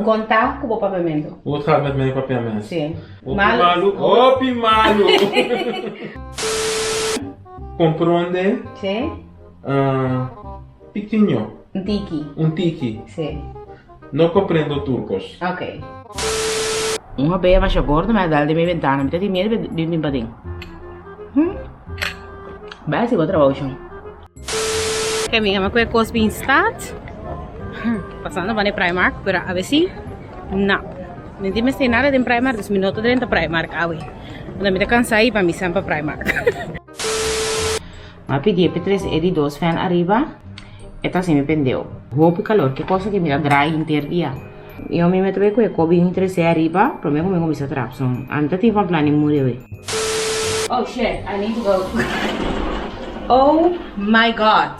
Konta ku bo papiamentu. Hoe het gaat met mijn papiaments? Si. Hopi malu, hopi malu. Kompronde. Si. Pikiño. Un tiki. Un tiki. Si. No comprendo turcos. Ok. Un abeha masha gordo mi a dal den mi bentana. Mi ta tin miedu di bin paden. Hm. Bai hasi bo trabou shon. Ok mi ama ku e kos bin start. Pasando pa ne Primark, pero awe si no. Mi tin mester nada den Primark, dus mi no ta drenta Primark awe. Unda mi ta kansa i pa mi san pa Primark. Mi a pidi e pe trese e di dos fan ariba, e ta hasi mi pendeu. Hopi kalor, ke kosa ke mi ta drai henter dia. Yo mi mete bai ku e kobi mi trese ariba, prome ku mi kuminsa trap son. Ami ta tin van plan di muri awe. Oh shit, I need to go. Oh my God.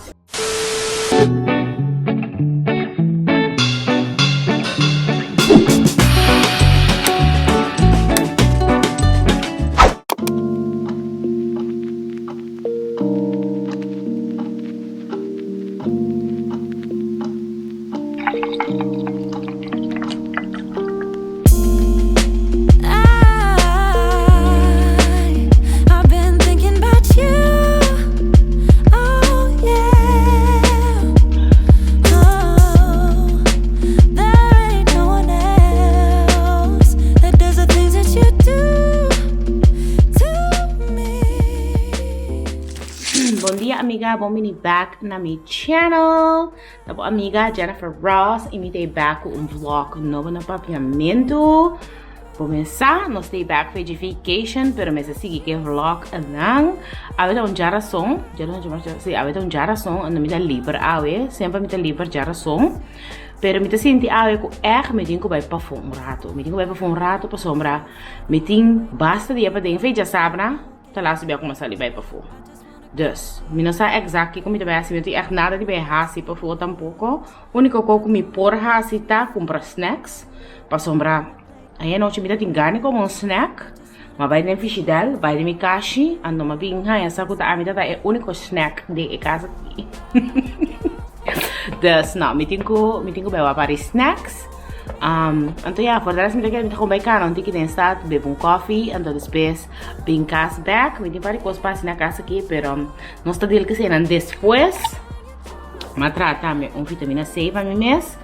Bon dia amiga, bon bini back na mi channel. Ta bo amiga Jennifer Ross y mi ta back cu un vlog nobo na Papiamento. Bo men sa, nos ta back for vacation, pero mester sigui ke vlog nan. Awe ta un djarason, si, awe ta un djarason, ando mi ta liber awe, semper mi ta liber djarason. Pero mi ta sinti awe cu echt mi tin cu bay pafó un rato. Mi tin cu bay pafó un rato pasobra mi tin basta dia paden. Fe djasabra ta laatste bia cu mi a sali bay pafó. Dus, mi no sa exact kiko mi ta bai hasi, mi no tin echt nada di bai hasi pafó tampoco. Unico ko ku mi por hasi ta kumpra snacks, pasobra aña nochi mi ta tin gana di kome un snack. Mi a bai den fishidel, bai den mi kashi, anto mi a bin haña sa ku ta ami ta ta e unico snack den e kas aki. Dus, no, mi tin ku, mi tin ku bai wak pari snacks. Anto ya, for de rest mi ta kere mi ta kon bai kana un tiki den stad, bebe un koffie, anto despues Bin kas bek, mi tin par di kos pa hasi na kas aki, pero nos ta deal ku eseinan despues. Mi a traha tambe un vitamina C pa mi mes.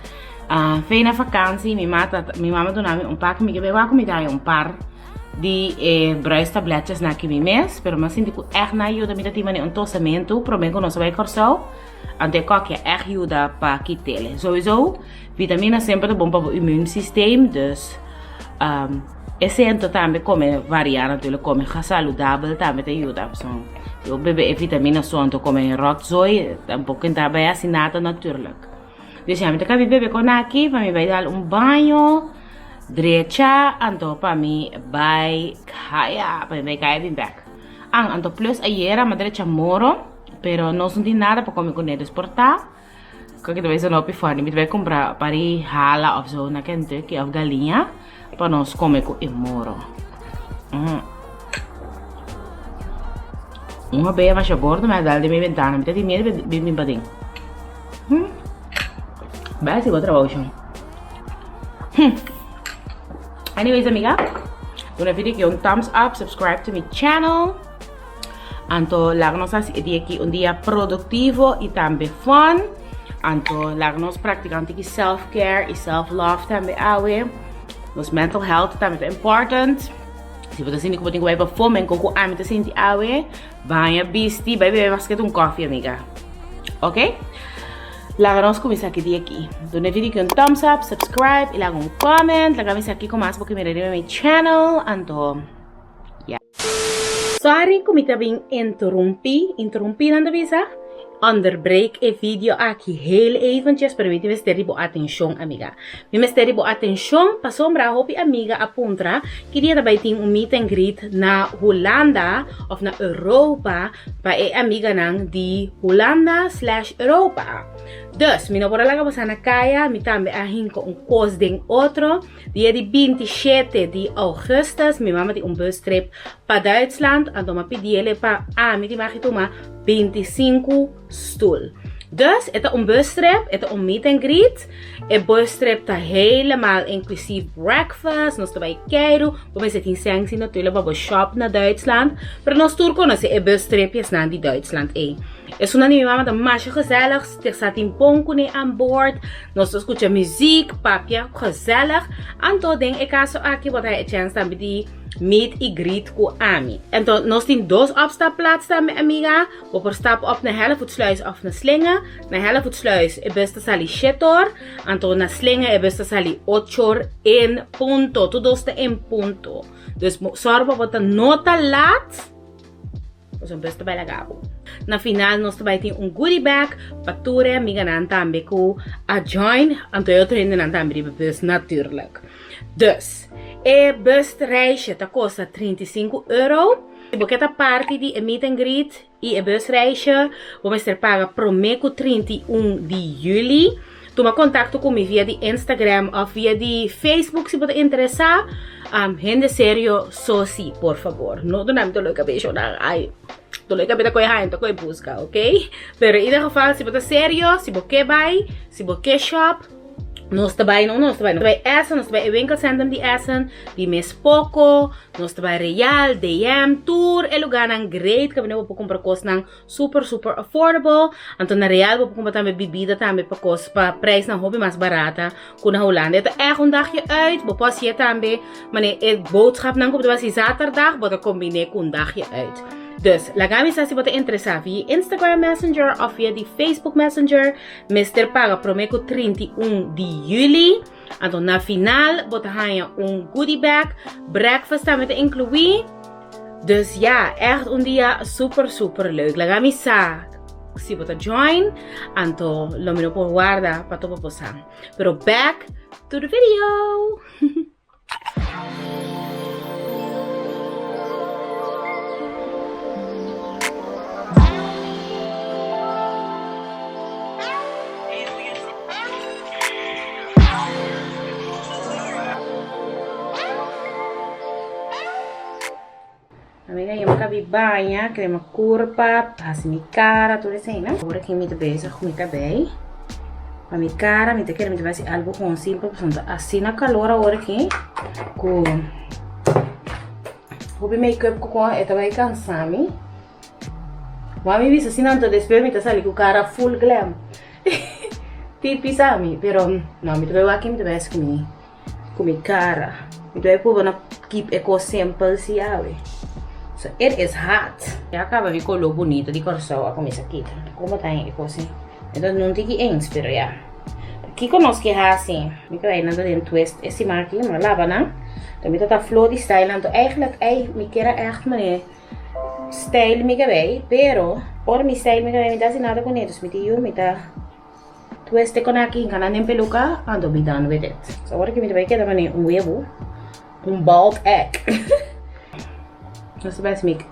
Fei na vakansi mi mata, mi mama duna mi un pak, mi ke bai wak ku mi ta haña un par di e bruistabletjes na aki mi mes, pero mi a sinti ku ègt nan a yuda, mi ta tin manera un tosamentu promé ku nos a bai Kòrsou, anto e kòki a ègt yuda pa kit'el. Souiso vitamina semper ta bon pa bo immuunsysteem, dus. E sento tambe come varia natuurlijk, come saludabel tambe ta yuda. So, si bo bebe e vitamina so anto come rotzooi, tampoco ta bay haci nada natuurlijk. Dus ya mi ta cabi bebe con aki pa mi bay dal un baño, drecha, anto pa mi bay kaya, pa mi bay kaya bin bek. An, anto plus ayera mi a drecha moro, pero nos no tin nada pa come cune, dus por ta. Kok ta bai sona hopi funny. Mi ta bai kumpra pari hala of zo na Kentucky of galiña pa nos kome ku e moro. Mm. Un abeha masha gordo mi a dal den mi bentana. Mi ta tin miedu di bin paden. Hmm. Bai hasi bo trabou shon. Hmm. Anyways amiga, duna video aki un thumbs up, subscribe to mi channel. Anto laga nos hasi e dia aki un dia produktivo i tambe fun. Anto laga nos praktika un tiki self care i self love tambe awe. Nos mental health tambe ta important. Si bo ta sinti ku bo tin ku bai pafó, men kon ku ami ta sinti awe, baña, bisti, bai bebe maske ta un kofi amiga. Ok? Laga nos kuminsá ki dia aki. Duna e video aki un thumbs up, subscribe i laga un comment. Laga mi sa kiko mas bo ke mira riba mi channel. Anto. Sorry ku mi ta bin interumpi, interumpi nan ta bisa? Onderbreek e video aki heel eventjes, pero mi tin mester di bo atenshon amiga. Mi mester di bo atenshon pasobra hopi amiga a puntra ki dia ta bai tin un meet and greet na Hulanda of na Europa pa e amiganan di Hulanda slash Europa. Dus, mi no por a laga bosa na kaya, mi tambe a hinka un kos den otro. Dia di 27 di augustus mi mama tin un bus trip pa Duitsland, anto mi a pidi el pa ami di magi tuma 25 stoel. Dus, e ta un bustrip, e ta un meet and greet. E bustrip ta helemaal inclusief breakfast, nos ta bai keiru, bo mester tin sèn si natuurlijk pa bo shop na Duitsland, pero nos tur konosé e bustripjesnan di Duitsland ei. Esunnan di mi mama ta masha gezellig, te sa tin pon kuné aan board, nos ta skucha muziek, papia gezellig, anto den e kaso aki bo ta haña e chèns tambe di meet i greet ku ami. Anto nos tin dos opstapplaats tambe amiga. Bo por stap op na Hellevoetsluis of na Slinge. Na Hellevoetsluis e bus ta sali shet'or, anto na Slinge e bus ta sali och'or en punto. Tur dos ta en punto. Dus sòru pa bo ta no ta lat, pasobra bus ta bai laga bo. Na final nos ta bai tin un goodie bag pa tur e amiganan tambe ku a join, anto e otro hendenan tambe riba e bus natuurlijk. Dus, e busreisje ta kosta 35 euro. Si bo ke ta parti di e meet and greet i e busreisje, bo mester paga promé ku 31 di yüli. Tuma kontakto ku mi via di Instagram òf via di Facebook si bo ta interesá. Hende serio so si, por fabor. No duna mi dolor kabes nan. Ai, dolor kabes ta koe haña, ta koe buska, ok? Pero in ieder geval, si bo ta serio, si bo ke bai, si bo ke shop, Nos ta bai, no, nos ta bai, nos ta bai Essen, nos ta bai e winkelcentrum di Essen, di mes poko, nos ta bai Real, DM, tur e lugarnan great kaminda bo por kumpra kosnan super super affordable. Anto na Real bo por kumpra tambe bibida tambe pa kos pa prijsnan hopi mas barata ku na Hulanda. E ta ègt un dagje uit, bo por hasié tambe manera e boodschapnan ku bo ta bai hasi zaterdag bo ta kombiné ku un dagje uit. Dus, laga mi sa si bo ta interesá via Instagram Messenger òf via di Facebook Messenger. Mester paga prome ku 31 di juli. Anto na final bo ta haña un goodie bag. Breakfast tambe ta inkluí. Dus ja, echt un dia super super leuk. Laga mi sa si bo ta join. Anto lo mi no por warda pa topa bo sa. Pero back to the video! Amiga, yo me acabé baña, crema curpa, hasi mi cara, tur esei, no? Ahora ki mi ta bezig ku mi kabei. Pa mi cara, mi ta kere mi ta hasi algo gewoon simpel, pasobra ta asina calor awor aki ku hopi make-up ku kon e ta bai kansa mi. Wou mi bisa asina anto despues mi ta sali ku cara full glam. Tipi sa mi, pero no, mi ta bai wak mi ta bai hasi ku mi. Ku mi kara. Mi ta bai purba na keep e kos simpel si awe. So it is hot. Ya kaba mi kolo bunito di Kòrsou a kuminsá kita. Komo ta e kos ei? Mi ta nun tiki eens pero ya. Kiko nos ke hasi? Mi ta bai nan ta den twist e siman aki. Mi a laba nan. Ta mi ta ta flor di style nan. Eigenlijk ei mi kier a echt mane style mi kabei. Pero ora mi style mi kabei mi ta hasi nada kuné. Dus mi tin yu mi ta. Twist e con aki hinca nan den peluca anto be done with it. So awor aki mi ta bay keda mane un webu, un bald egg. Nos ta bay haci make.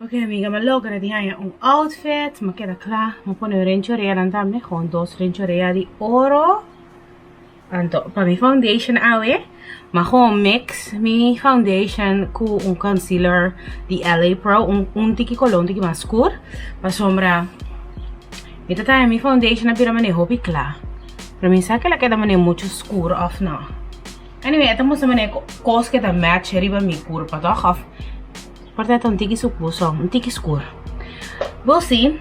Ok amiga, mi a logra di haña un outfit, mi a keda kla, mi a pone un renchi oreanan tambe, gewoon dos renchi orea di oro. Anto pa mi foundation awe, mi a gewoon mix mi foundation ku un concealer di LA Pro, un un tiki koló, un tiki mas skur, pasobra mi ta traha mi foundation a bira manera hopi kla, pero mi sa ku el a keda manera muchu skur òf no. Anyway, e ta mustra manera ku kos ke ta match riba mi kurpa tòg òf por ta un tiki sukuso, un tiki skur. We'll see.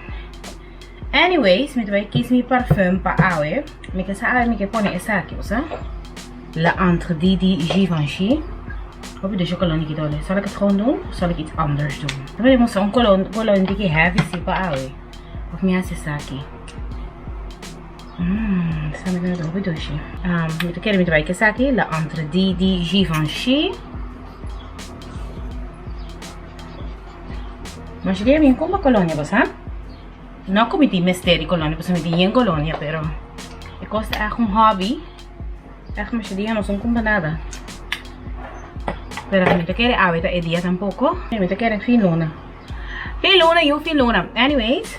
Anyways, mi ta bai kies mi parfum pa awe. Mi ke sa awe mi ke pone esaki, bo sa? La Entre di Givenchy. Hopi dushi cologne ki ta ole. Zal ik het gewoon doen of zal ik iets anders doen? Ta bai mustra un cologne, cologne tiki heavy si pa awe. Of mi hasi esaki? Mmm, sa mi ta hopi dushi. Um, mi ta kere mi ta bai ke esaki, La Entre di Givenchy. Masha dia mi kumba colonia, bo sa? No ku mi tin mester di colonia, pasobra mi tin yen colonia, pero e kos ta echt un hobby. Echt masha dia no son kumba nada. Pero mi ta kere awe ta e dia tampoco. Mi ta kere fin luna. Fin luna, yu fin luna. Anyways,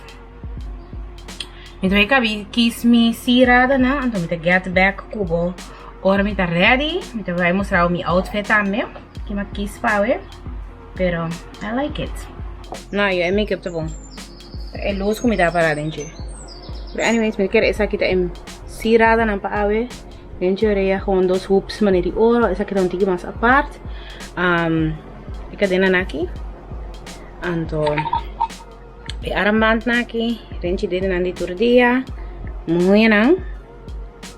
mi ta bai kabi kies mi sirada na, anto mi ta get back ku bo ora mi ta ready. Mi ta bai mustra bo mi outfit tambe. Ki mi a kies pa awe. Pero I like it. No, yo e makeup ta bon. E luz ku mi ta para den dje. Pero anyways, mi kere esaki ta e siradanan pa awe. Den dje orea gewoon dos hoops manera di oro. Esaki ta un tiki mas apart. Um, e kadenanan aki. Anto e armbandnan aki. Den dje dedenan di tur dia. Muñanan.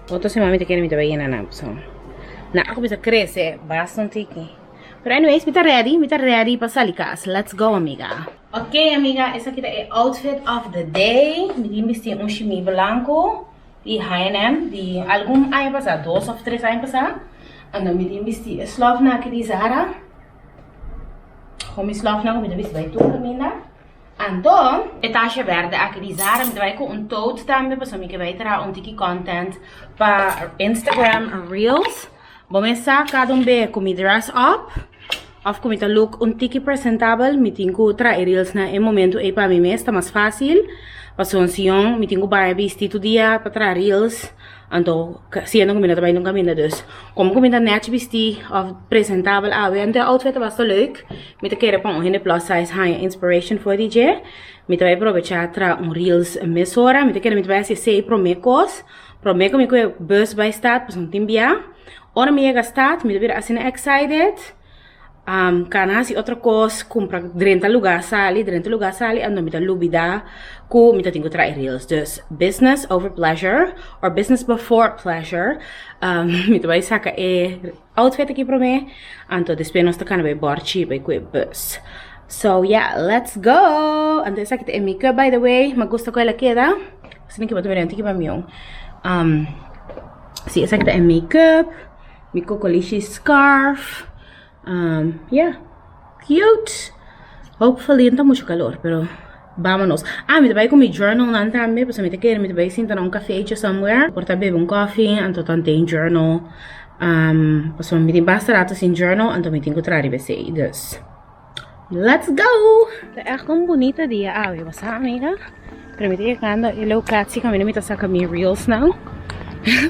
Otro semana mi ta kere mi ta bai yena nan. So, nan a kuminsa krese basta un tiki. Pero anyways, mi ta ready, mi ta ready pa sali kas. Let's go, amiga. Ok, amiga, esaki ta e outfit of the day. Mi tin bisti un shimi blanco di H&M di algun aña pasá, dos of tres aña pasá. Anto mi tin bisti e slòfnan aki di Zara. Kon mi slòfnan ku mi ta bisti bai tur kaminda. Anto, e tasha berde aki di Zara, mi ta bai ku un tote tambe pasobra mi ke bai traha un tiki content pa Instagram Reels. Bo mes sa kada un be ku mi dress up of ku mi ta look un tiki presentabel mi tin ku traha e reels na e momento ei pa mi mes ta mas fácil pasobra si no mi tin ku bai bisti tur dia pa traha reels anto siendo ku mi no ta bai nunka kaminda dus komo ku mi ta nèchi bisti of presentabel awe anto e outfit ta basta leuk mi ta kere pa un hende plus size haña inspiration for di dje mi ta bai probechá traha un reels mesora mi ta kere mi ta bai hasi esei promé kos. Promé ku mi ku e bus bai stad pasobra no tin bia. Ora mi yega stad mi ta bira asina excited kana hasi otro kos kumpra drenta lugá sali drenta lugá sali anto mi ta lubida ku mi ta tin ku traha e reels. Dus business over pleasure or business before pleasure mi ta bai saka e outfit aki promé anto despues nos ta kana bai bòrchi bai ku e bus. So yeah let's go! Anto esaki ta e makeup by the way mi a gusta ku el a keda. Asina ki bo ta mira tiki pa mi um si esaki ta e makeup mi kokolishi scarf um yeah cute hopefully no ta mucho calor pero bamonos ah mi ta bai ku mi journal nan tambe pasobra mi ta kere mi ta bai sinta na un cafecho somewhere por ta bebe un coffee anto ta tin journal um pasobra mi tin basta rato sin journal anto mi tin ku traha riba esei dus. Let's go! Ta echt un bunita dia awe, bo sa amiga? Pero mi ta yegando e locatie kaminda mi ta saka mi reels now.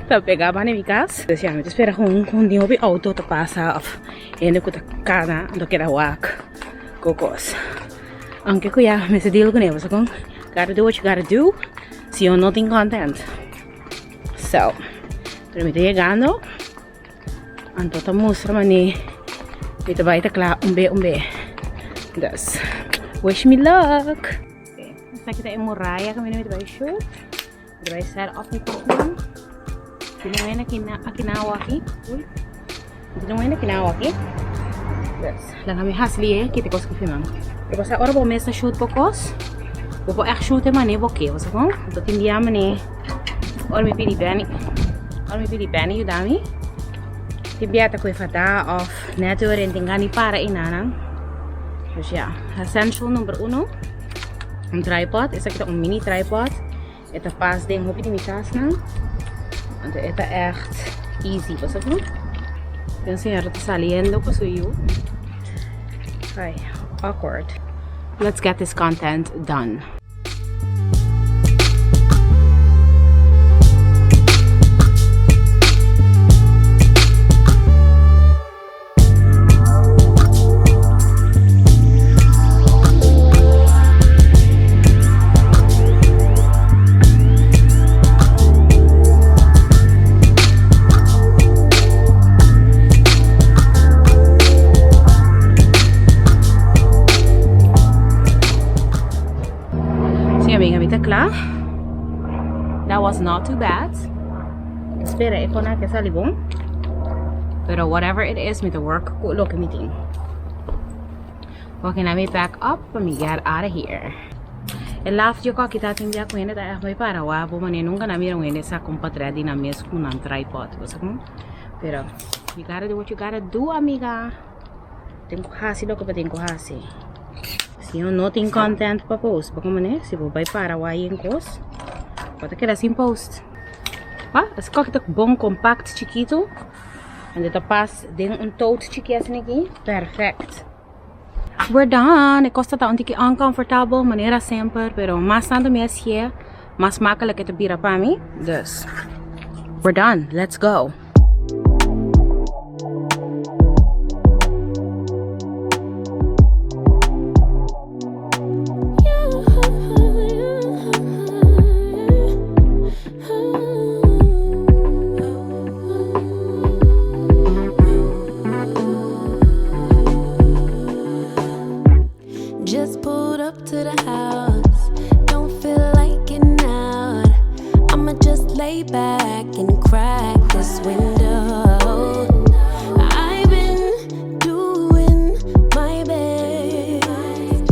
Ta pega banda mi kas. Dus ya, mi ta spera ku un di hopi auto ta pasa of hende ku ta kana anto keda wak ku kos. Aunke ku ya mester deal kuné, bo sa kon? Gotta do what you gotta do si yo no tin content. So, pero mi ta yegando. Anto ta mustra mane mi ta bai ta kla un be un be. Dus, wish me luck. Esaki ta e muraya kaminda mi ta bai shoot. Mi ta bai set up mi kosnan. Tin un hende aki na awa aki. Uy. Tin un hende aki na awa aki. Dus, laga mi hasi lihe kita kos ku fiman. Lo pasa ora bo mes ta shoot bo kos, bo por echt shoot e mane bo ke, bo sa kon? Anto tin bia mane ora mi pidi Benny, ora mi pidi Benny yuda mi, tin bia ta koe fada of net ora en tin gana di para enanan. Dus ja, essential number uno, un tripod, esaki ta un mini tripod, e ta pas den hopi di mi tasnan, anto e ta echt easy, bo sa kon? Tin un señora ta saliendo ku su yu. Ay, awkward. Let's get this content done. Sí, amiga, mi ta kla. That was not too bad. Spera e kona ke sali bon. Pero whatever it is, mi ta work ku loke mi tin. Ok, na mi pack up pa mi get out of here. E laf yo koki ta tin bia ku hende ta echt bai para wa bo mane nunca na mira un hende sa con patria di nan mes ku nan tripod. Bo sa kon? Pero you gotta do what you gotta do, amiga. Tin ku hasi loke bo tin ku hasi. Si no no tin content pa post, bo komo ne? Si bo bai para wai en kos, bo ta keda sin post. Ah, es koki ta bon compact chikitu. En dit ta pas den un tote chiki asina aki. Perfect. We're done. E kos ta un tiki uncomfortable, manera semper, pero mas tanto mi hasié, mas makkelijk e ta bira pa mi. Dus, we're done. Let's go. Just pulled up to the house. Don't feel like getting out. I'ma just lay back and crack this window. I've been doing my best.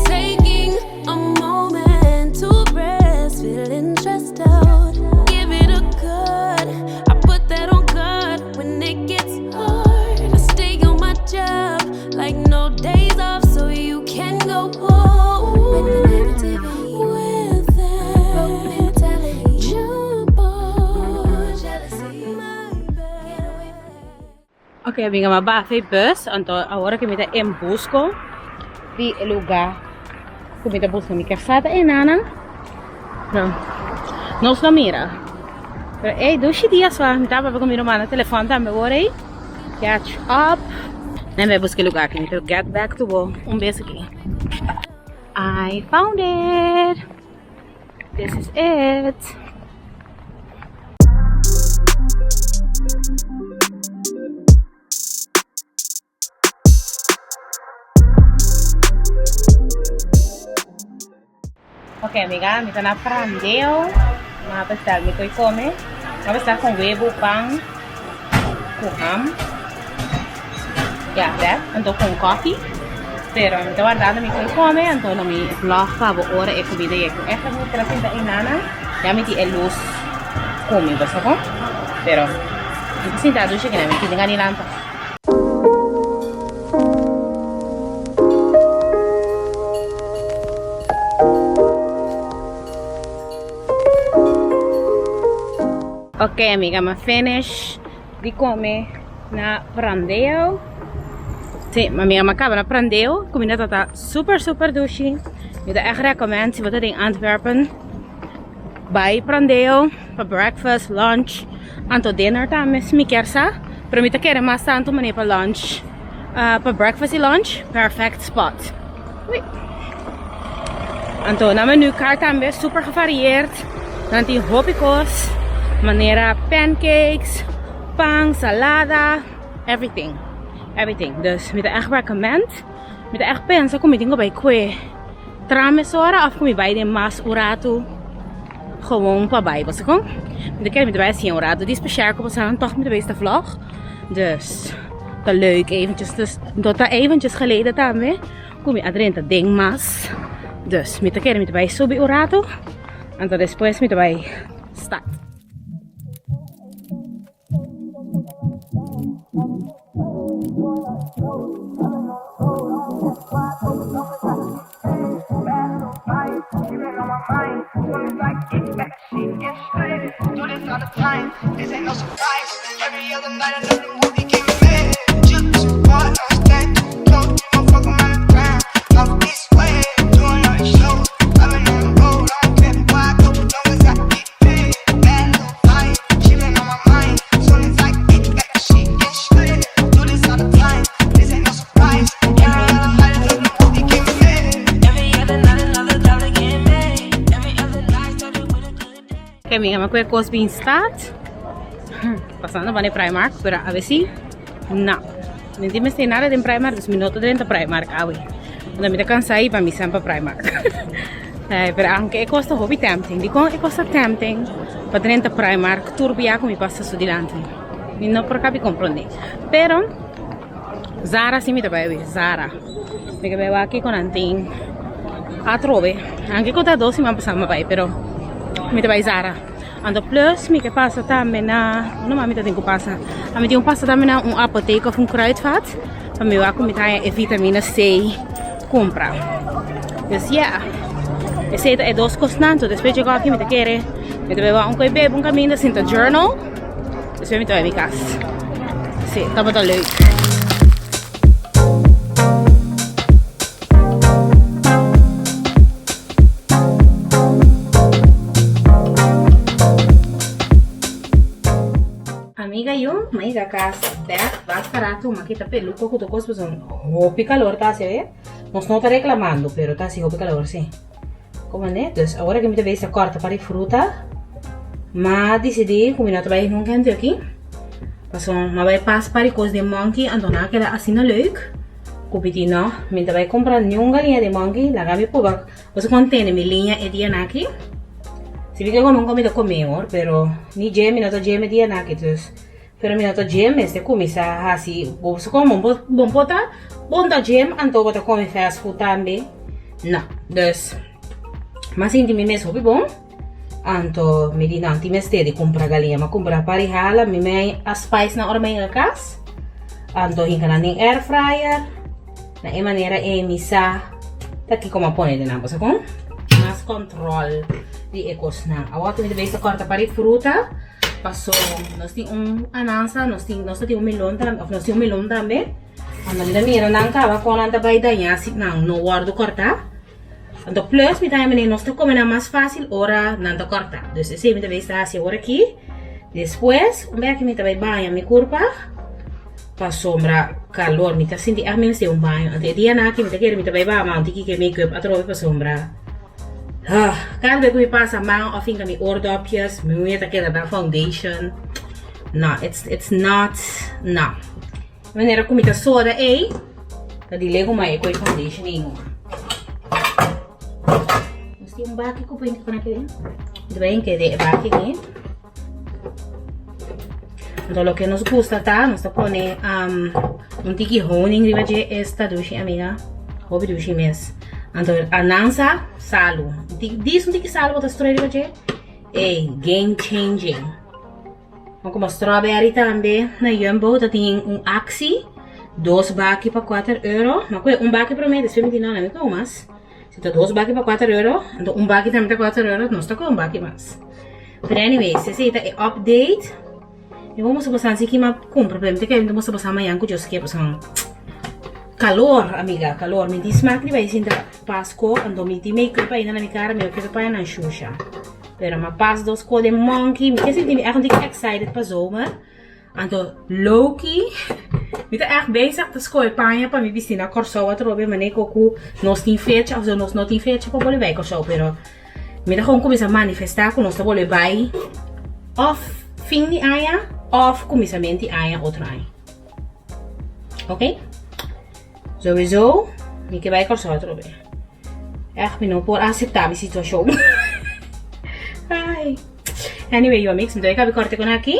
Taking a moment to rest, feeling stressed out. Give it a good. I put that on God when it gets hard. I stay on my job like no days off, so you can go with the negativity, with that mentality. Jump on jealousy, my bad. Ok, amiga, m'a baha e bus, anto awor cu mi ta en busco di e lugar cu mi ta busca mi casada e nana. No, nos lo mira. Pero ey, dushi dia swa, mi tabata cu mi ruman na telefon tambe awor ey. Catch up. Nan mi a busca e lugar aki, mi ta get back to bo un bes aki. I found it! This is it! Ok amiga, mi ta na Prandeo. Mi a bestel mi koe kome. Mi a bestel con webo, pan, cu ham. Ya, that. Anto con koffie. Pero mi ta wardando mi koe kome, anto lo mi vlog pa bo ora e comida yega. Echt mi ta sinta eynana, ya mi tin e luz cu mi, bo sa con? Pero mi ta sinta dushi kina, mi tin gana di lanta. Ok amiga, m'a finish di come na Prandeo. Si, amiga, m'a caba na Prandeo. Comida ta super super dushi. Mi ta echt recommend si bo ta den Antwerpen. Bai Prandeo pa breakfast, lunch, anto dinner tambe si mi kier sa. Pero mi ta kere mas tanto mane pa lunch, pa breakfast y lunch, perfect spot. Ui. Anto nan menukaart tambe super gevarieerd. Nan tin hopi kos, manera pancakes, pan, salada, everything. Everything. Dus mi ta echt recommend. Mi ta echt pensa ku mi tin ku bai kue tram mesora of ku mi bai den mas un ratu gewoon pa bai. Boso kon? Mi ta kere mi ta bai hasi un ratu di special ku boso toch mi ta bai esta vlog. Dus ta leuk eventjes. Dus dat ta eventjes geleden tambe ku mi a drenta den mas. Dus mi ta kere mi ta bai subi un ratu. Anto despues mi ta bai stad. Oké, mi ama kue kos bin stad. Pasando pa de Primark, pero a ver si no. Mi tin mester nada den Primark, dus mi no ta drenta Primark awe. Unda mi ta cansa y pa mi san pa Primark. Eh, pero aunke e kos ta hopi tempting. Dikon e kos ta tempting pa drenta Primark tur bia ku mi pasa su dilanti? Mi no por kabi komprondé. Pero Zara si mi ta bai awe, Zara. Mi ke bai wak kiko nan tin atrobe. Aunke ku ta dos siman pasá mi a bai, pero mi ta bai Zara. Anto plus mi ke pasa tambe na, unda mas mi ta tin ku pasa? A mi tin ku pasa tambe na un apotek of un kruidvat pa mi wak ku mi ta haña e vitamina C kumpra. Dus ya, esei ta e dos kosnan. Anto despues dje aki mi ta kere mi ta bai wak un koi bebe un kaminda sinta journal. Despues mi ta bai mi kas. Si, tabata leuk. Amiga yo, ma yega cas bek basta rato, ma kita peluca cu tur cos pasobra hopi calor ta haci awe. Nos no ta reclamando, pero ta haci hopi calor si. Como ne? Dus awor aki mi ta bezig ta corta par di fruta. Ma dicidi cu mi no ta bay nunca henter aki. Pasobra ma bay pas par di cos den monkey, anto nan a keda asina leuk. Ku piti no, mi ta bai kumpra niun galiña di monkey, laga mi proba. Boso kon tene mi liña e dianan aki. Si mi ke kome un komida kome hoor, pero ni dje mi no ta dje mi dianan aki, dus pero mi no ta dje mester kuminsá hasi boso komo bon por ta bon ta dje anto bo ta kome fast food tambe no. Dus mi a sinti mi mes hopi bon, anto mi di nan tin mester di kumpra galiña, mi a kumpra par di hala mi mei a spice nan ora mi a yega kas. Anto hinka nan den air fryer. Na e manera ei mi sa ta kiko mi a pone den nan. Bo sa kon? Mas control di e kosnan. Awor mi ta bezig ta korta par di fruta. Paso nos tin un anansa, nos tin nos ta tin un melon tambe, of nos tin un melon tambe. Anto mi ta mira nan kaba kon nan ta bai daña si nan no wòrdu kòrtá. Anto plus mi ta haña manera nos ta kome nan mas fásil ora nan ta kòrtá. Dus esei mi ta bezig ta hasi awor aki. Despues un bek mi ta bai baña mi kurpa pasobra kalor. Mi ta sinti ègt mi mester un baño. Anto e dianan aki mi ta kere mi ta bai baha man tiki ke make-up atrobe pasobra kada bes ku mi pasa man òf hinka mi oordopjes mi uña ta keda na foundation. No, it's it's not, no. Manera ku mi ta soda ei, ta di legu mai e koi foundation ei numa. Nos tin un baki ku por pone aki den. Mi ta bai enkede e baki aki. Anto loke nos gusta ta, nos ta pone um, un tiki honing riba dje, esta dushi amiga. Hopi dushi mes. Anto anansa, salu. Dis un tiki salu bo ta stroi riba dje. Ei, game changing. Bon como strawberry tambe na Jumbo ta tin un actie. Dos baki pa 4 euro. Ma koe un baki prome, despues mi di no, no mi koe mas. Si ta dos baki pa 4 euro, anto un baki tambe ta 4 euro, nos ta koe un baki mas. Pero anyways, esei ta e update. Mi por mustra boso ansi ki mi a kumpra, pero mi ta kere mi ta mustra boso mañan ku Dios ke, pasobra kalor, amiga, kalor. Mi tin smak di bai sinta Pasco, anto mi tin make-up ainda na mi kara, mi no ke pa nan shusha. Pero ma pas dos ko den monkey. Mi ke sinti mi echt un tiki excited pa zomer. Anto lowkey mi ta echt bezig ta skohe paña pa mi bisti na Kòrsou atrobe manera ku ku nos tin fecha of nos no tin fecha pa bolbe bai Kòrsou pero mi ta kon kuminsá manifestá ku nos ta bolbe bai òf fin di aña òf kuminsamentu di aña otro aña. Ok? Souiso mi ke bai Kòrsou atrobe. Echt mi no por acepta mi situacion. Ay. Anyway, yo amigos, mi ta kabi korte con aki.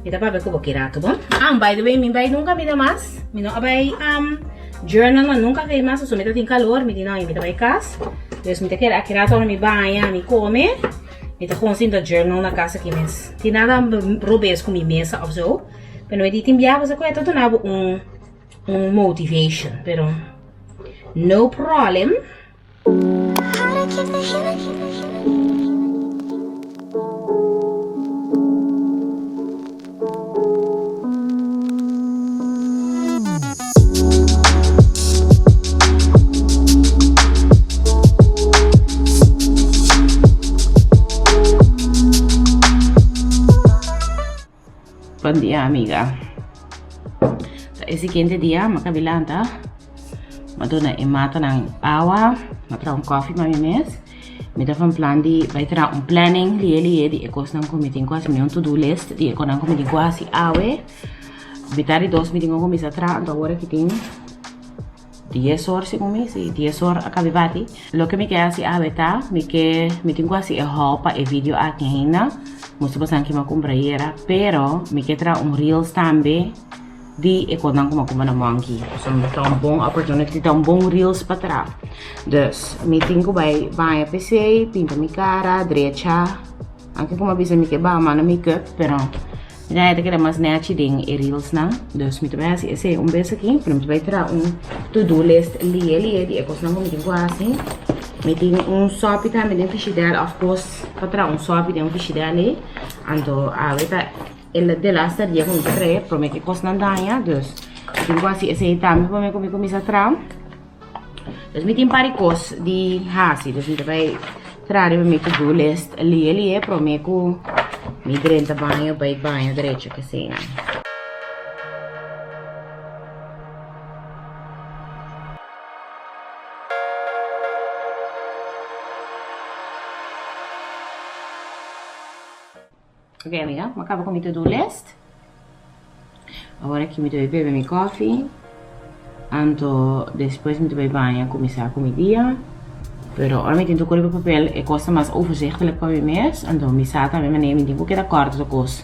Mi ta papia ku bo ki rato, bon? Ah, by the way, mi bai nunca mi mas. Mi no a bai journal na nunca ve mas, so mi ta tin calor, mi di no, mi ta bai kas. Dus mi ta keda aki rato ora mi baña, mi come. Mi ta gewoon sinta journal na kas aki mes. Tin nada robes ku mi mesa of zo. Pero mi di tin biaha bo sa ku e ta duna bo un un motivation, pero no problem. Bon dia amiga. Ta e siguiente dia mi a kabi lanta. Mi a duna e matanan awa. Mi a traha un koffie pa mi mes. Mi ta van plan di bai traha un planning lihe lihe di e kosnan ku mi tin ku hasi. Mi un to do list di e kosnan ku mi tin ku hasi awe. Mitar di dos mi tin ku kuminsá traha. Anto awor aki tin. Dies or segun mi, si dies or a kabi bati. Loke mi ke hasi awe ta, mi ke, mi tin ku hasi e haul pa e video aki ainda. Mustu pasan ki mi a kumpra ayera, pero mi ke traha un reels tambe di e kosnan ku mi a kumpra na Monkey. Pasobra ta un bon opportunity, ta un bon reels pa traha. Dus, mi tin ku bai baña p'esei, pinta mi kara, drecha. Anke ku mi a bisa mi ke baha manda makeup, pero mi ta keda mas nechi den e reelsnan. Dus mi ta bai hasi esei un bes aki, pero mi ta bai traha un to do list lie lie di e kosnan ku mi tin ku hasi. Mi tin un sopi tambe den fishidèr òf kos pa traha un sopi den un fishidèr ei. Anto awe ta e de laster dia ku mi ta traha promé ku e kosnan daña. Dus mi tin ku hasi esei tambe promé ku mi kuminsá traha. Dus mi tin par di kos di hasi. Dus mi ta bai traha riba mi to do list lie lie prome ku mi drenta baño bai baño derecho keseinan. Ok amiga, mi a kaba ku mi to do list. Awor aki mi ta bai bebe mi kofi. Anto despues mi ta bai baña kuminsá ku mi dia. Pero ora mi tin tur kos riba papel e kos ta mas overzichtelijk pa mi mes. Anto mi sa tambe manera mi tin ku keda kòrda tur kos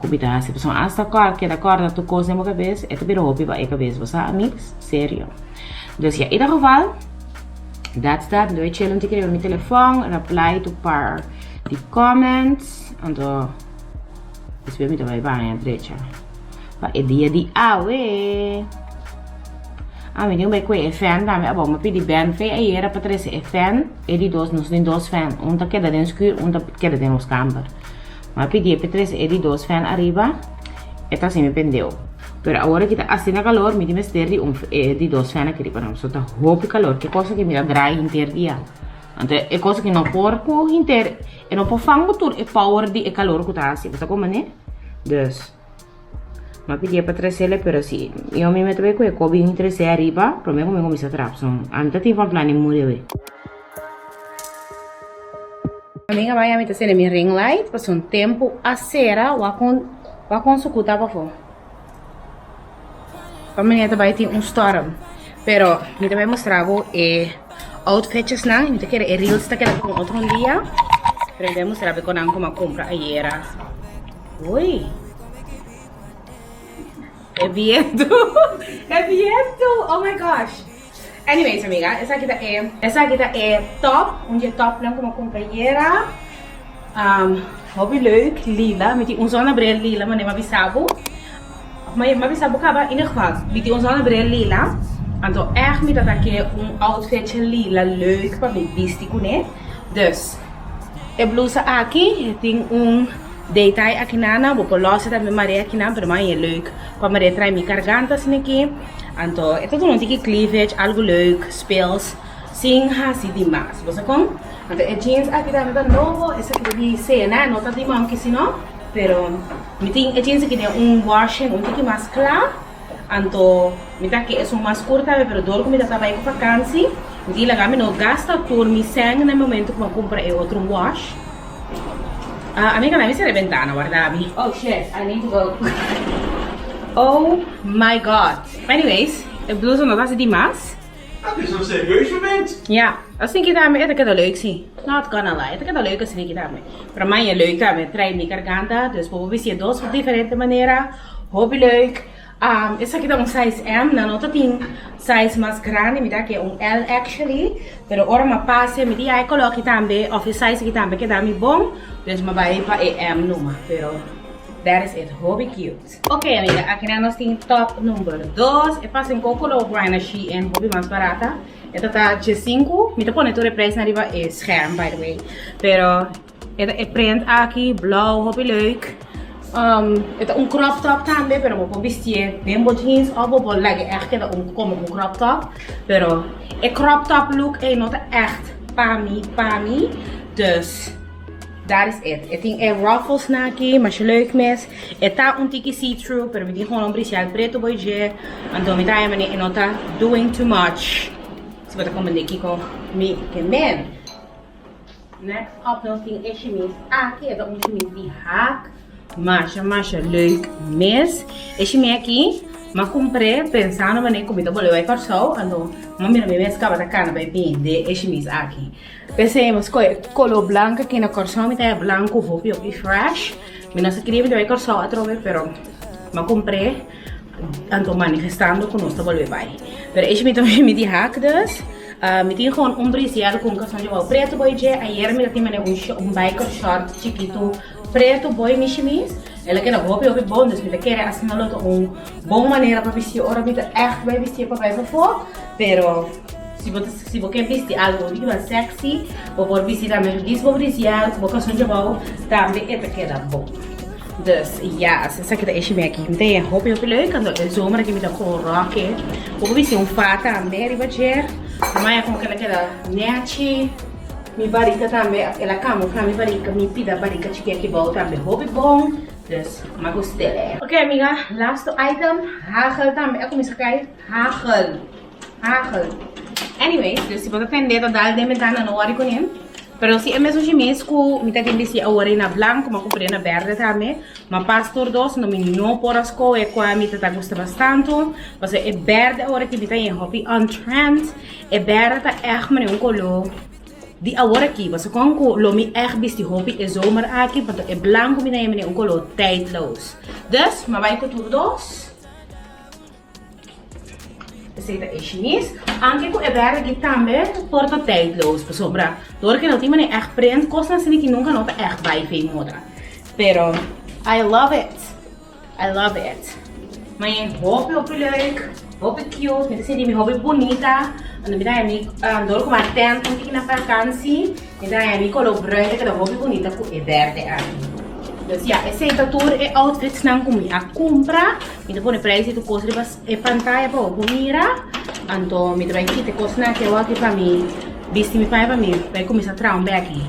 ku mi ta hasi. Pasobra asta keda kòrda tur kos den bo kabes e ta bira hopi pa e kabes. Bo sa amigs? Serio. Dus ya, ieder geval that's that. Mi ta bai chela un tiki riba mi telefòn, reply tur par di comments. Anto despues mi ta bai baña drecha pa e dia di awe. Ah, mi tin bai kue e fan tambe abou. Mi pidi Ben fe ayera pa trese e fan. E di dos, nos tin dos fan. Un ta keda den skur, un ta keda den nos kamber. Mi a pidi e pa trese e di dos fan ariba. E ta hasi mi pendeu. Pero awor aki ta asina kalor, mi tin mester di un e di dos fan aki riba nan. So ta hopi kalor. Ke cosa ki mi ta draai henter dia. Anto e cosa ki no por ku henter, e no por fangu tur e power di e kalor ku ta hasi. Bo ta komprende? Dus, mi a pidié pa tresele, pero si yo mi mete bai ku e kobi bin trese ariba, prome ku mi kuminsá traha. Pasobra ami ta tin van plan di muri awe. Amiga bai ami ta sende mi ring light pasobra un tempu a sera wak kon wak kon suku ta pafó. Pa manera ta bai tin un storm. Pero mi ta bai mustra bo e outfitjes nan. Mi ta kere e reels ta keda pa un otro dia. Pero mi ta bai mustra bo konan ku mi a kumpra ayera. Uy! E bientu! E bientu! Oh my gosh! Anyways amiga, esaki ta e esaki ta e top, un di e topnan ku mi a kumpra ayera. Hopi leuk, lila. Mi tin un zonnebril lila, manera mi a bisa bo. Mi a bisa bo kaba, in ieder geval, mi tin un zonnebril lila. Anto ègt mi ta ke un outfitje lila leuk pa mi bisti kuné. Dus, e blusa aki e tin un detail akinana, bo por lòs e tambe mare akinan, pero mas e leuk pa mare trae mi karganta asina aki. Anto e ta duna un tiki cleavage, algu leuk, speels, sin hasi di mas. Bo sa kon? Anto e jeans aki tambe ta nobo, esaki ta di cena, no ta di monkey sino, pero mi tin e jeans aki den un washing un tiki mas kla. Anto mi ta ke esun mas kur tambe pero dor ku mi ta bai ku vakansi mi tin laga mi no gasta tur mi sèn na e momento ku mi a kumpra e otro wash. Amiga mi a sera e bentana warda mi. Oh shit I need to go Oh my God Anyways e blusa no ta hasi dimas. Dat is een serieus moment. Ja, asina ki tambe e ta keda leuk si. Not gonna lie, e ta keda leuk asina ki tambe. Pero mai e leuk tambe trae mi garganta, dus bo por bisti e dos op diferente manera. Hopi leuk. Esaki ta un size M, nan no ta tin size mas grandi, mi ta ke un L actually. Pero ora mi a pase, mi di ya e color aki tambe, of e size aki tambe keda mi bon, dus mi a bai pa e M numa. Pero that is it, hopi cute. Ok amiga, akinan nos tin top number dos. E pasa un koko lo bruina Shein hopi mas barata. E ta ta diesinku. Mi ta pone tur e prijsnan riba e scherm by the way. Pero e ta e print aki, blauw, hopi leuk. E ta un crop top tambe, pero bo por bistié den bo jeans of bo por laga echt keda un como un crop top. Pero e crop top look ei no ta echt pa mi, pa mi. Dus. That is it. E tin e ruffles na aki, masha leuk mes. E ta un tiki see through, pero mi tin gewoon un brisial preto boy dje. Anto mi ta haña manera e no ta doing too much. Si bo ta comprende kiko mi ke men. Next up nos tin e shimis aki. E ta un shimis di haak. Masha masha leuk mes. E shimis aki. M'a kumpr'é pensando manera ku mi ta bolbe bai Kòrsou, anto m'a mira mi mes kaba ta kana bai bende e shimis aki. P'esei mi skohe e koló blanku aki na Kòrsou, mi ta haña blanku hopi hopi fresh. Mi no sa kria mi ta bai Kòrsou atrobe, pero m'a kumpr'é anto manifestando ku nos ta bolbe bai. Pero e shimis ta mi di hak dus. Mi tin gewoon un brisier ku un karson di wou pretu boi dje. Ayer mi ta tin manera un biker short chikitu pretu boi mi shimis. El a keda hopi hopi bon, dus mi ta kere asina lo ta un bon manera pa bisti ora mi ta ègt bai bisti pa bai pafó. Pero si bo ta si bo ke bisti algu un tiki mas sexy, bo por bisti tambe djis bo brisier ku bo karson djabou, tambe e ta keda bon. Dus ya, esaki ta e shimi aki. Mi ta haña hopi hopi leuk, anto e zomer aki mi ta kon ròk e. Bo por bisti un fa tambe riba dje. Mi haña komo ke el a keda nèchi. Mi barika tambe, el a camufla mi barika, mi pida barika chiki aki bou tambe hopi bon, dus m'a gust'e. Ok amiga, laatste item, hagel tambe a cuminsa cay, hagel, hagel. Anyways, dus si bo ta tende ta dal den bentana no worry cu nin, pero si e mesun shimis cu mi ta tin bisti awor na blanco, m'a cumpra na berde tambe, m'a pas tur dos, no mi no por a scohe cua mi ta ta gusta mas tanto, pasobra e berde awor aki mi ta yen hopi on trend. E berde ta ègt manera un koló di awor aki. Pasobra kon ku lo mi ègt bisti hopi e zomer aki, pasobra e blanku mi ta hende manera un koló tijdloos. Dus, mi a bai ku tur dos. Esei ta e shimis. Anke ku e berde aki tambe por ta tijdloos, pasobra dor ke no tin manera ègt print, kosnan asina ki nunka no ta ègt bai fei moda. Pero, I love it! I love it. Mañe hopi hopi leuk, hopi cute, mi ta sinti mi hopi bunita. Anto mi ta haña mi dor ku mi a tent un tiki na vakansi, mi ta haña mi kolor bruin ta keda hopi bunita ku e berde aki. Dus ya, esei ta tur e outfitsnan ku mi a kumpra. Mi ta pone prijs di tur kos riba e pantaya pa bo por mira. Anto mi ta bai kita e kosnan aki awor aki pa mi bisti mi paña pa mi bai kuminsá traha un beki.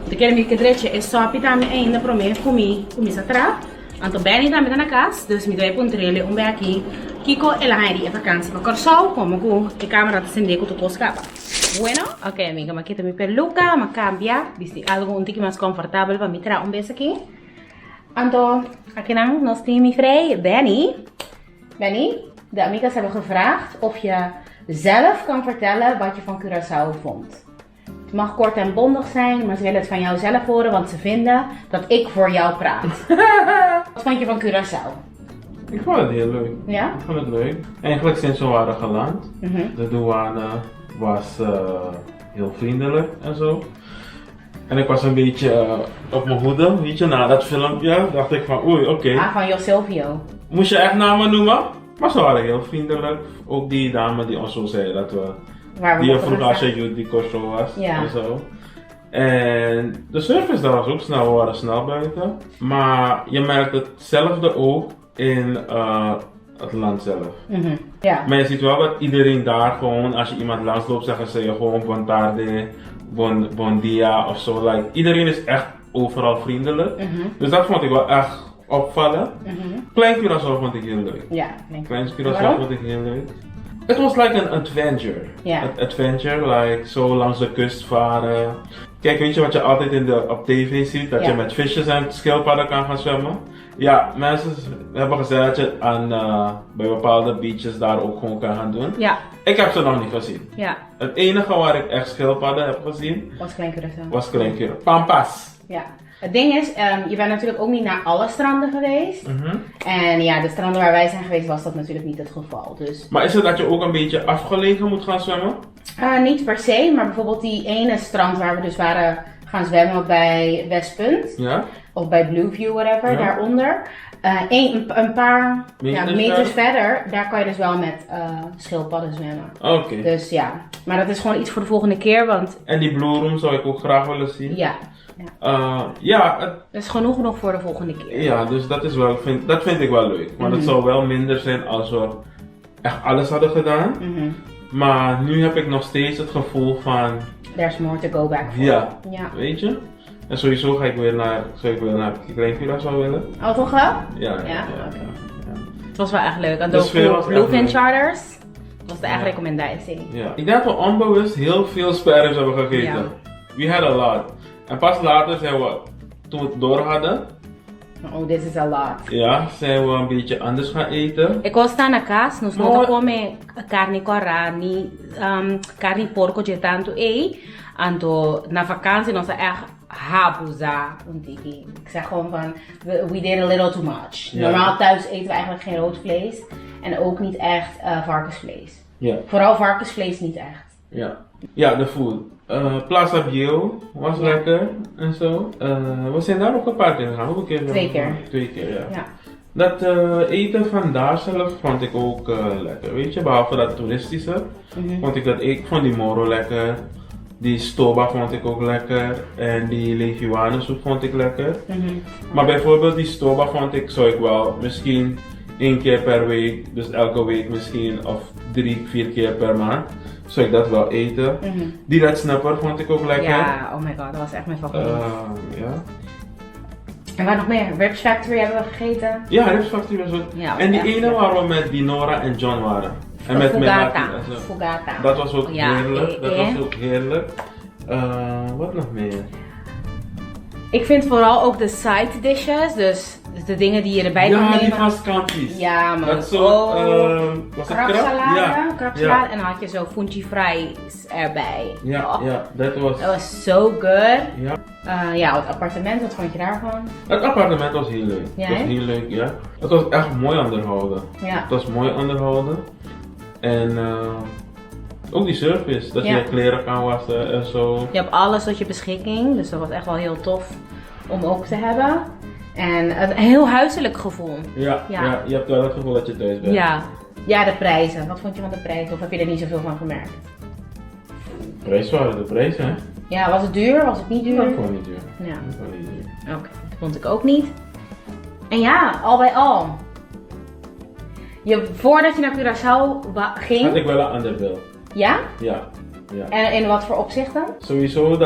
Mi ta kere mi ke drecha e sòpi tambe ainda promé ku mi kuminsá traha. Anto Benny tambe ta na kas, dus mi ta bai puntr'el un beki kiko el a haña di e vakansi pa Kòrsou, komo ku e kamera ta sendé ku tur kos kaba. Bueno, ok amiga, m'a kita mi peluka, m'a kambia, bisti algu un tiki mas komfortabel pa mi traha un bes aki. Anto, akinan nos tin mi frei Benny. Benny, de amigas hebben gevraagd of je zelf kan vertellen wat je van Curaçao vond. Het mag kort en bondig zijn, maar ze willen het van jou zelf horen, want ze vinden dat ik voor jou praat. Wat vond je van Curaçao? Ik vond het heel leuk. Ja? Ik vond het leuk. Eigenlijk sinds we waren geland. De douane was heel vriendelijk en zo. En ik was een beetje op mijn hoede, weet je, na dat filmpje dacht ik van oei, oké. Ah, van Josilvio. Moest je echt namen noemen? Maar ze waren heel vriendelijk. Ook die dame die ons zo zei dat we Waar we die je mochten vroeg gaan als je staan. yu di Kòrsou was Ja. en zo. En de service daar was ook snel, we waren snel buiten. Maar je merkt hetzelfde ook in het land zelf. Ja. Maar je ziet wel dat iedereen daar gewoon, als je iemand langsloopt, zeggen ze je gewoon bon tarde, bon, bon dia of zo. Like, iedereen is echt overal vriendelijk. Dus dat vond ik wel echt opvallen. Klein Curaçao vond ik heel leuk. Ja, denk ik. Klein Curaçao Waarom? vond ik heel leuk. Het was like an adventure. Ja. An adventure, like zo langs de kust varen. Kijk, weet je wat je altijd in de, op tv ziet? Dat je met visjes en schildpadden kan gaan zwemmen. Ja, mensen hebben gezegd dat je aan, bij bepaalde beaches daar ook gewoon kan gaan doen. Ja. Ik heb ze nog niet gezien. Ja. Het enige waar ik echt schildpadden heb gezien, Was Klein Curaçao. was Klein Curaçao. Pampas. Ja. Het ding is, je bent natuurlijk ook niet naar alle stranden geweest. En ja, de stranden waar wij zijn geweest was dat natuurlijk niet het geval. Dus Maar is het dat je ook een beetje afgelegen moet gaan zwemmen? Niet per se, maar bijvoorbeeld die ene strand waar we dus waren gaan zwemmen bij Westpunt. Ja. Of bij Blueview, whatever, daaronder. Een paar, ja, Meters meters verder? verder, daar kan je dus wel met schildpadden zwemmen. Oké. Dus ja, maar dat is gewoon iets voor de volgende keer, want... En die Blue Room zou ik ook graag willen zien. Ja. Ja. Ja, het Dat is genoeg nog voor de volgende keer. Ja, dus dat is wel, vind, dat vind ik wel leuk. Want het zou wel minder zijn als we echt alles hadden gedaan. Maar nu heb ik nog steeds het gevoel van... There's more to go back for. Ja. Ja. Weet je? En sowieso ga ik weer naar, zou ik weer naar Klein Curaçao willen. Oh, toch wel? Ja, ja, Ja? ja, Oké. ja. Het was wel echt leuk. En De de sfeer was echt Bluefin leuk. Charters was de echt recomendatie. Ja. Ik denk dat we onbewust heel veel spareribs hebben gegeten. Ja. We had a lot. En pas later zijn we, toen we het door hadden, Oh, this is a lot. Ja, zijn we een beetje anders gaan eten. E kos ta na kas, nos no ta No. kome karni kòrá ni um, karni porko dje tantu ei. Anto na vakantie nos a echt habuza un tiki. Ik zeg gewoon van, we did a little too much. Ja. Normaal thuis eten we eigenlijk geen rood vlees. En ook niet echt varkensvlees. Ja. Vooral varkensvlees niet echt. Ja, ja de food. Plaza Bieu was lekker en zo. We zijn daar ook een paar keer gegaan. Hoeveel keer? zijn we Twee keer. gegaan? Twee keer, ja. Ja. Dat eten van daar zelf vond ik ook lekker, weet je. Behalve dat toeristische, vond ik dat ik vond die moro lekker. Die stoba vond ik ook lekker. En die leguanensoep vond ik lekker. Maar bijvoorbeeld die stoba vond ik, zou ik wel misschien één keer per week, dus elke week misschien, of 3, 4 keer per maand, zou ik dat wel eten. Die red snapper vond ik ook lekker. Ja, oh my god, dat was echt mijn favoriet. Ja. En waar nog meer? Ribs Factory hebben we gegeten. Ja, Ribs Factory was ook. Ja, en die echt ene lekker. waar we met Dinora en John waren. En met Fugata. Melati en zo. Fugata. Dat was ook Ja, heerlijk. Dat was ook heerlijk. Wat nog meer? Ik vind vooral ook de side dishes, dus de dingen die je erbij kan Ja, die nemen. van scampi's. Ja, man. Dat soort, Oh. was het krab? Krabsalade, Ja. krabsalade. Ja. En dan had je zo funchi fries erbij. Ja, Oh, ja, dat was... Dat was so good. Ja. Ja, het appartement, wat vond je daarvan? Het appartement was heel leuk. Ja, Het was hè? heel leuk, ja. Het was echt mooi onderhouden. Ja. Het was mooi onderhouden. En ook die service, dat je je kleren kan wassen en zo. Je hebt alles tot je beschikking, dus dat was echt wel heel tof om ook te hebben. En een heel huiselijk gevoel. Ja, Ja. ja. je hebt wel het gevoel dat je thuis bent. Ja. Ja, de prijzen. Wat vond je van de prijzen? Of heb je er niet zoveel van gemerkt? Prijs waren de prijzen, hè? Ja, was het duur? Was het niet duur? Dat vond ik niet duur. Ja. Dat vond ik niet duur. Oké, dat vond ik ook niet. En ja, al bij al. Voordat je naar Curaçao ging... Had ik wel een ander beeld. Ja? Ja. Ja. En in wat voor opzichten? Sowieso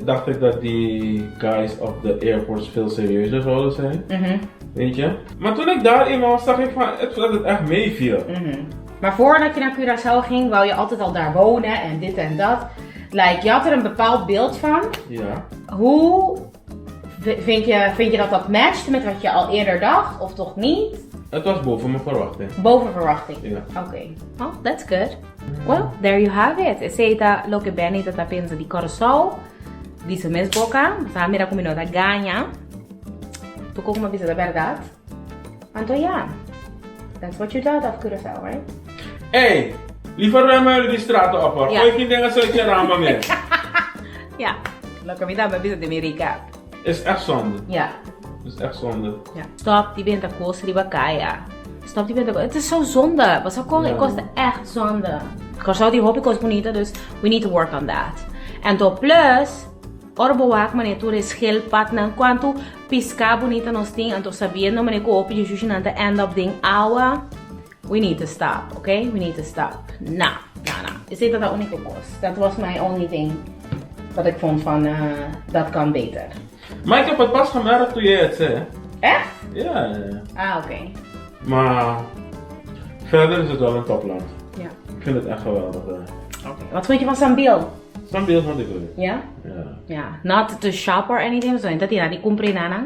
dacht ik dat die guys op de airports veel serieuzer zouden zijn. Weet je? Maar toen ik daar eenmaal was, zag ik van, dat het echt meeviel. Maar voordat je naar Curaçao ging, wou je altijd al daar wonen en dit en dat. Je had er een bepaald beeld van. Ja. Hoe vind je dat dat matcht met wat je al eerder dacht, of toch niet? Het was boven mijn verwachting. Boven verwachting? Ja. Oké. Oh, that's good. Well, there you have it. Esei ta loke Benny ta pensa di Curaçao. Bisa mes boca. Sa mira como no ta gaña. Tu como bisa da verdad. Anto ja. That's what you thought of Curaçao, right? Hey, liever ruimen jullie die straten op hoor. Ja. Gooi geen dingen uit je ramen meer. Ja. Loke mi ta bisa di mi recap. Is echt zonde. Ja. Is echt zonde. Ja. Stop die bent kost riba kaya. Stop die bent Het is zo zonde. Was ook al, het kost echt zonde. Curaçao die hoop ik kost bonita, dus we need to work on that. En to plus, orbo wak mane tu schildpad nan quanto pisca bonita nos ting, en to sabiendo mane ko opi juju nan te end up ding awa. We need to stop, okay? We need to stop. Nou, nou, nou. Is dit dat de único kost? Dat was my only thing. Wat ik vond van, dat kan beter. Maar ik heb het pas gemerkt toen jij het zei. Echt? Ja, ja, ja. Ah, oké. Maar verder is het wel een topland. Ja. Ik vind het echt geweldig. Hè. Oké. Wat vond je van Sambil? Sambil vond ik leuk. Ja? Ja. Ja. Not to shop or anything, so dat die compre nana.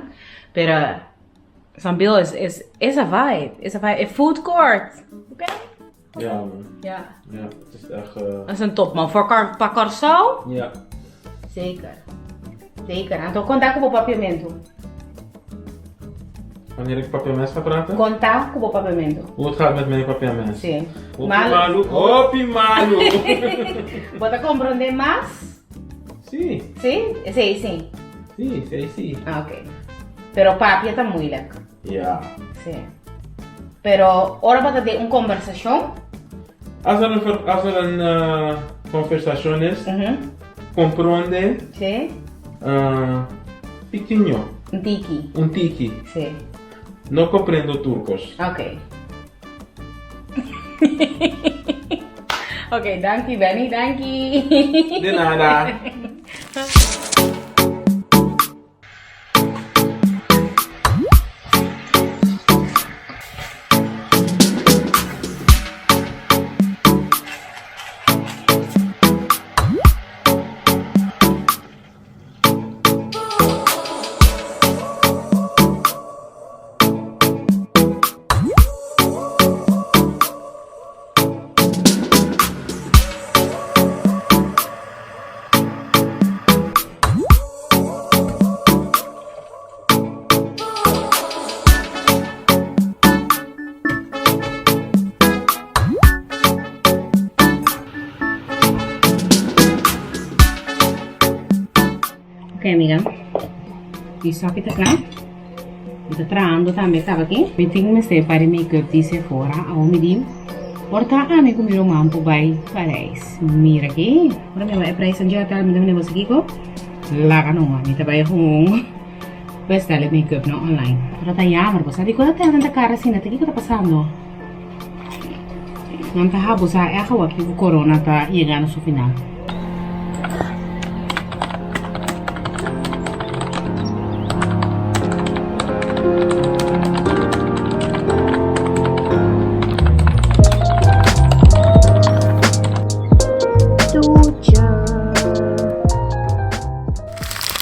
Pero Sambil is a vibe. Is a vibe. A food court. Oké? Ja, man. Ja. Ja, het is echt... Dat is een top, man. Voor pa Curaçao? Ja. Zeker. Zeker. En toen conta com o papiamento. Wanneer ik papiaments ga praten? Conta com o papiamento. Hoe het gaat met mijn papiaments? Sim. Hopi malu. Hopi malu. Bota comprende mas? Si. Si? Si, si. Si, si, si. Ah, oké. Pero papia está moeilijk. Ja. Si. Pero ora bota de een conversación. Als er een conversación is, comprende, Si. Piquinho. Un tiki. Un tiki. Si. No comprendo turcos. Oké. Oké, dankie Benny, dankie. De nada. amiga. Mi sopi ta kla. Mi ta trahando tambe kaba aki. Mi tin mester pa di make-up di Sephora. Awor mi di por ta ami ku mi ruman por bai Parijs. Mira aki. Ora mi wak e prijsnan dje hotel mi ta mira boso kiko. Laga numa. Mi ta bai gewoon bestel e make-up nan online. Pero ta jammer bo sa dikon hotelnan ta kar asina. Ta kiko ta pasando? Nan ta habusa e awa aki ku corona ta yega na su final.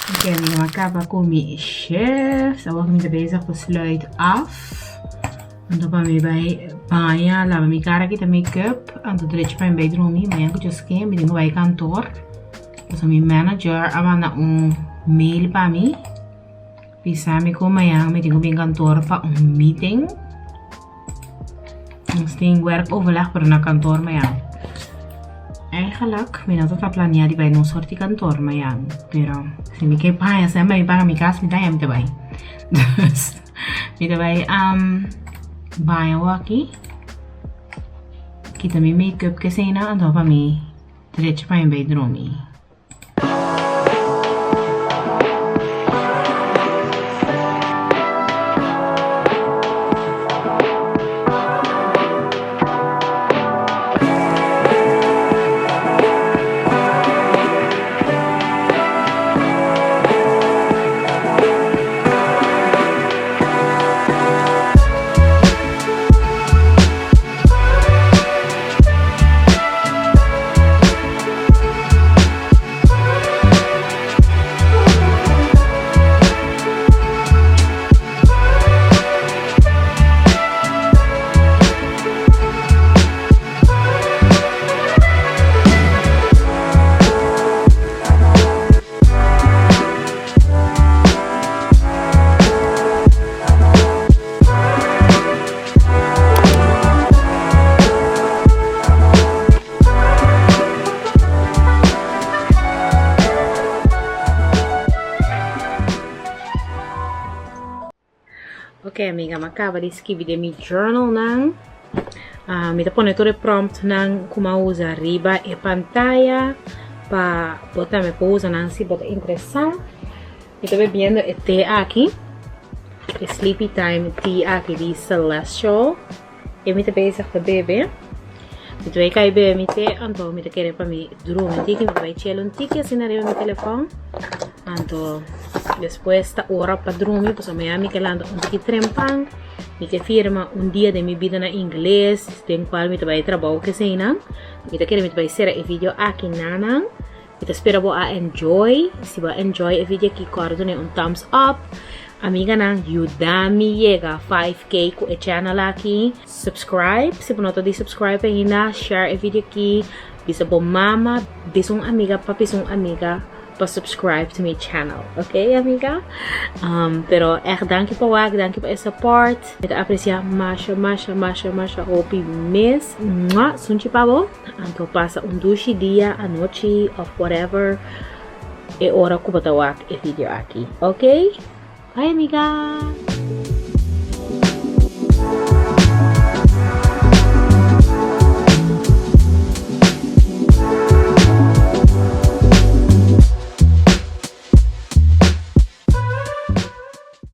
Oké, amiga, mi a kaba ku mi shift. Awor mi ta bezig pa sluit af. Anto pa mi bai baña, laba mi cara, kita make-up, anto drecha pa mi bai drumi. Mañan ku Dios ke, mi tin ku bai kantor. Pasobra mi manager a manda un mail pa mi, bisa mi ku mañan mi tin ku bin kantor pa un meeting. Nos tin werkoverleg pero na kantor mañan. Eigenlijk mi no ta planea di bai nos soort di kantor mañan, pero si mi ke baña semper mi paga mi kas mi ta mi ta bai. Dus Mi ta bai baña awaki, kita mi makeup kesina anto pa mi drecha pa mi bai drumi. Ok amiga, mi a caba di skibi den mi journalnan. Ah, mi ta pone tur e promptnan ku mi a usa riba e pantaya pa bo tambe por usa nan si bo ta interesá. Mi ta bebiendo e té aki, e Sleepy Time tea aki di Celestial. E mi ta bezig ta bebe. Mi ta bai kai bebe mi té, anto mi ta kere pa mi drumi un tiki. Mi ta bai chela un tiki asina riba mi telefòn. Anto despues ta ora pa drumi, pasobra mañana mi ke lanta un tiki trempan. Mi ke firma un dia den mi bida na ingles, den kual mi ta bai trabou keseinan. Mi ta kere mi ta bai sera e video aki nanan. Mi ta spera bo a enjoy. Si bo a enjoy e video aki, kòrda duna un thumbs up. Amiganan, yuda mi yega 5K ku e channel aki. Subscribe si bo no ta di subscribe ainda. Share e video aki. Bisa bo mama, bisa un amiga pa bisa un amiga pa subscribe to mi channel. Ok, amiga? Um, pero echt danki pa wak, danki pa e support. Mi ta aprecia masha, masha, masha, masha hopi mes. Mwah, sunchi pa bo. Anto pasa un dushi dia, anochi of whatever e ora ku bo ta wak e video aki. Ok? Bye amiga!